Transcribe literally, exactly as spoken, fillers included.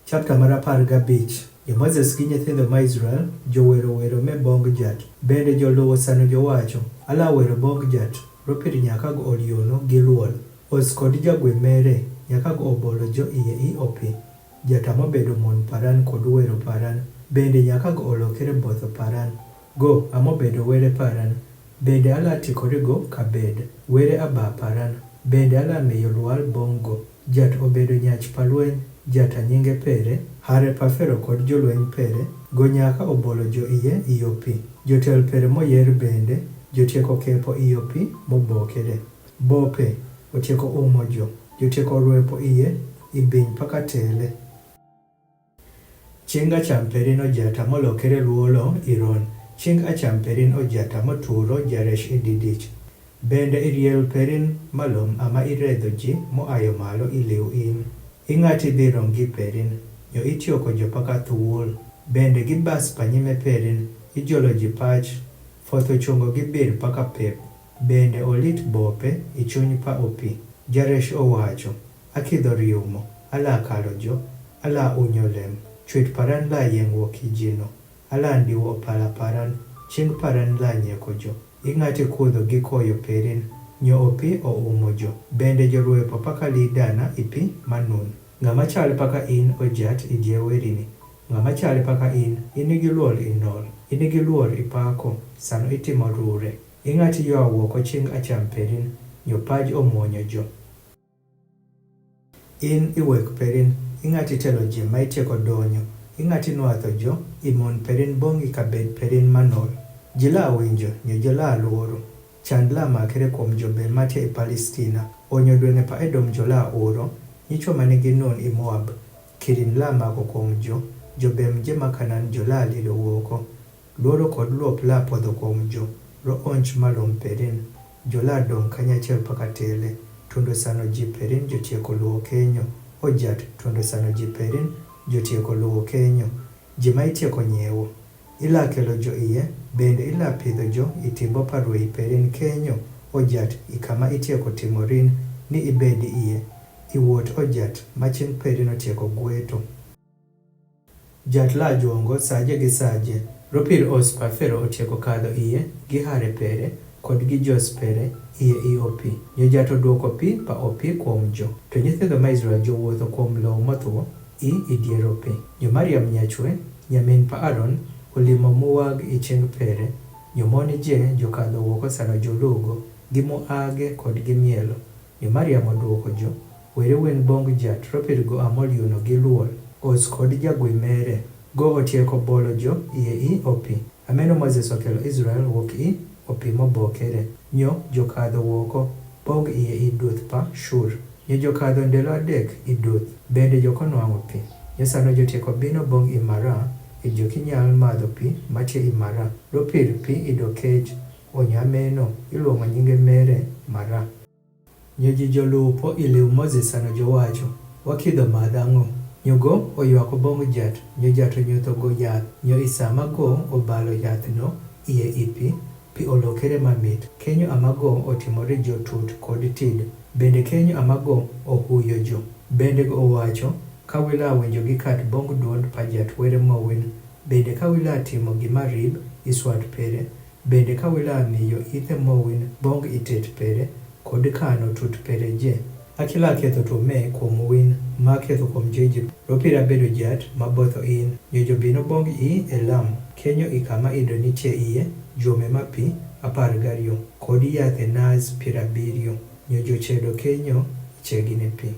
Chapta mar apar gabich. Nyo Moses gi nyithindo ma Israel jowero wero me bong jat, bende joluwo sano jowacho, ala wero bong jat, ropir nyaka gool yono gi luol. Os kod jagwe mere nyaka gobolo jo iye i opi. Jata mobedo mon paran kod wero paran, bende nyaka golokere botho paran. Go amobedo were paran, bende ala tikore go kabed were aba paran, bende ala miyo lwal bong go. Jat obedo nyach pa lweny, jata nyinge pere, hare pa Fero kod jolweny pere, go nyaka obolo jo iye i opi. Jotel pere moyer bende, jotieko kepo i opi mobokere. Bope otieko umo jo, jotieko rwepo iye i biny paka tele. Ching acham perin ojata molokere luolo iron, ching acham perin ojata moturo Jaresh ididich. Bende iriel perin malom ama iredho ji moayo malo iliu in. Ing'ati dhi rongi perin, nyo itioko jo paka thuwul. Bende gi bas panyime perin, ijolo ji pach, fotho chungo gi bir paka pep. Bende olit bope i chuny pa opi. Jaresh owacho, akidho riumo, ala kalo jo, ala unyo lem, chwit paran la yeng wo kijino, ala ndiwo pala paran, ching paran la nyeko jo. Ing'ati kudho gi koyo perin, nyo opi oumo jo. Bende jorwepo paka lidana ipi manun. Ng'ama chal paka in ojat idie werini. Ng'ama chal paka in inigi luol inol, inigi luor ipako, sano itimo rure. Ing'ati ywa woko ching acham perin, nyo paj omonyo jo. In iwek perin, ing'ati telo ji ma itieko donyo, ing'ati nwatho jo, imon perin bongi kabed perin manol. Ji la winjo, nyo jo la luoro. Chand la makere kuom jo be matie i Palestina, onyo dwenge pa Edom jo la oro, nyichwa manigi nun i Moab. Kirin la mako kuom jo, jo bem je ma Kanan jo la lilo woko. Luoro kod luop la podho kuom jo, ro onch malom perin. Jo la dong kanyachiel paka tele, tundo sano ji perin jotieko luwo kenyo, ojat tundo sano ji perin jotieko luwo kenyo, ji ma itieko nyiewo. Ila kelo jo iye, bende ila pidho jo i timbo pa rwei perin kenyo, ojat i kama itieko timorin ni ibedi iye, i wuot ojat ma ching perin otieko gweto. Jat la juongo saje gi saje, ropir os pa Fero otieko kadho iye, gi hare pere, kod gi jos pere, iye i opi. Nyo jat oduoko pi pa opi kuom jo. To nyithindo ma Israel jowuotho kuom lowo motwo i idier opi. Nyo Mariam nyachwe, nyamin pa Aron, olimo muwag i ching pere. Nyo moni je jokadho woko sano jolugo, gi muage kod gi mielo. Nyo Mariam oduoko jo, were wen bong jat ropir go amol yuno gi luol. Os kod jagwe mere, go otieko bolo jo iye i opi. Ameno Moses okelo Israel wuok i opi mobokere. Nyo jokadho woko, bong iye i duth pa Shur. Nyo jokadho ndelo adek i duth, bende jokonwang'o pi. Nyo sano jotieko bino bong i Mara, i jokinyal madho pi matie i Mara. Ropir pi ido kech, onyo ameno, iluongo nyinge mere Mara. Nyo ji jolupo iliu Moses sano jowacho, wakidho madh ang'o? Nyo go oywako bong jat, nyo jat onyutho go yath, nyo i sama go obalo yathno iye i pi, pi olokere mamit. Kenyo ama go otimore jotut kod tid, bende kenyo ama go ohuyo jo. Bende go owacho, ka wila winjo gi kat bong duond pa jat were mowin, bende ka wila timo gima rib i swat pere, bende ka wila miyo ithe mowin bong itet pere, kod kano tut pere je. Akila ketho to me kuom win ma ketho kuom jo Egypt, ropira bedo jat ma botho in. Nyo jobino bong i Elam, kenyo i kama ido nitie iye, jome ma pi apar gariyo, kod yathe nas piero abiriyo. Nyo jochedo kenyo ichegine pi.